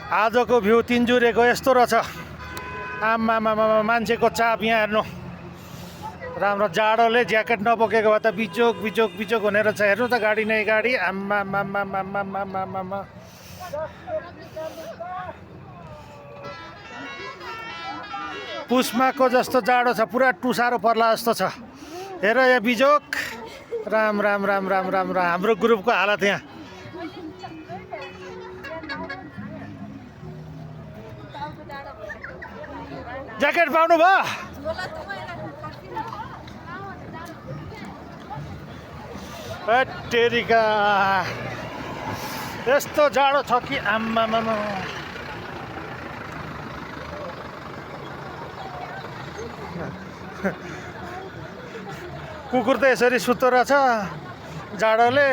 आजको भ्यू तिनजुरेको यस्तो रहेछ। आम्मामामा मान्छेको चाप यहाँ हेर्नु। राम्रो जाडोले ज्याकेट नबोकेको भए त बिचोक बिचोक बिचोक हुने रहेछ। हेर्नु त गाडी नै गाडी। आम्मामामामामामामा पुसमाको जस्तो जाडो छ, पुरा टुसारो पर्ला जस्तो छ। हेर यहाँ बिजोक। राम राम राम राम राम राम। हाम्रो ग्रुपको हालत यहाँ। ज्याकेट पाउनु भयो? टेरिका यस्तो जाडो छ कि आम्मामामा। कुकुर त यसरी सुत्तो रहेछ जाडोले।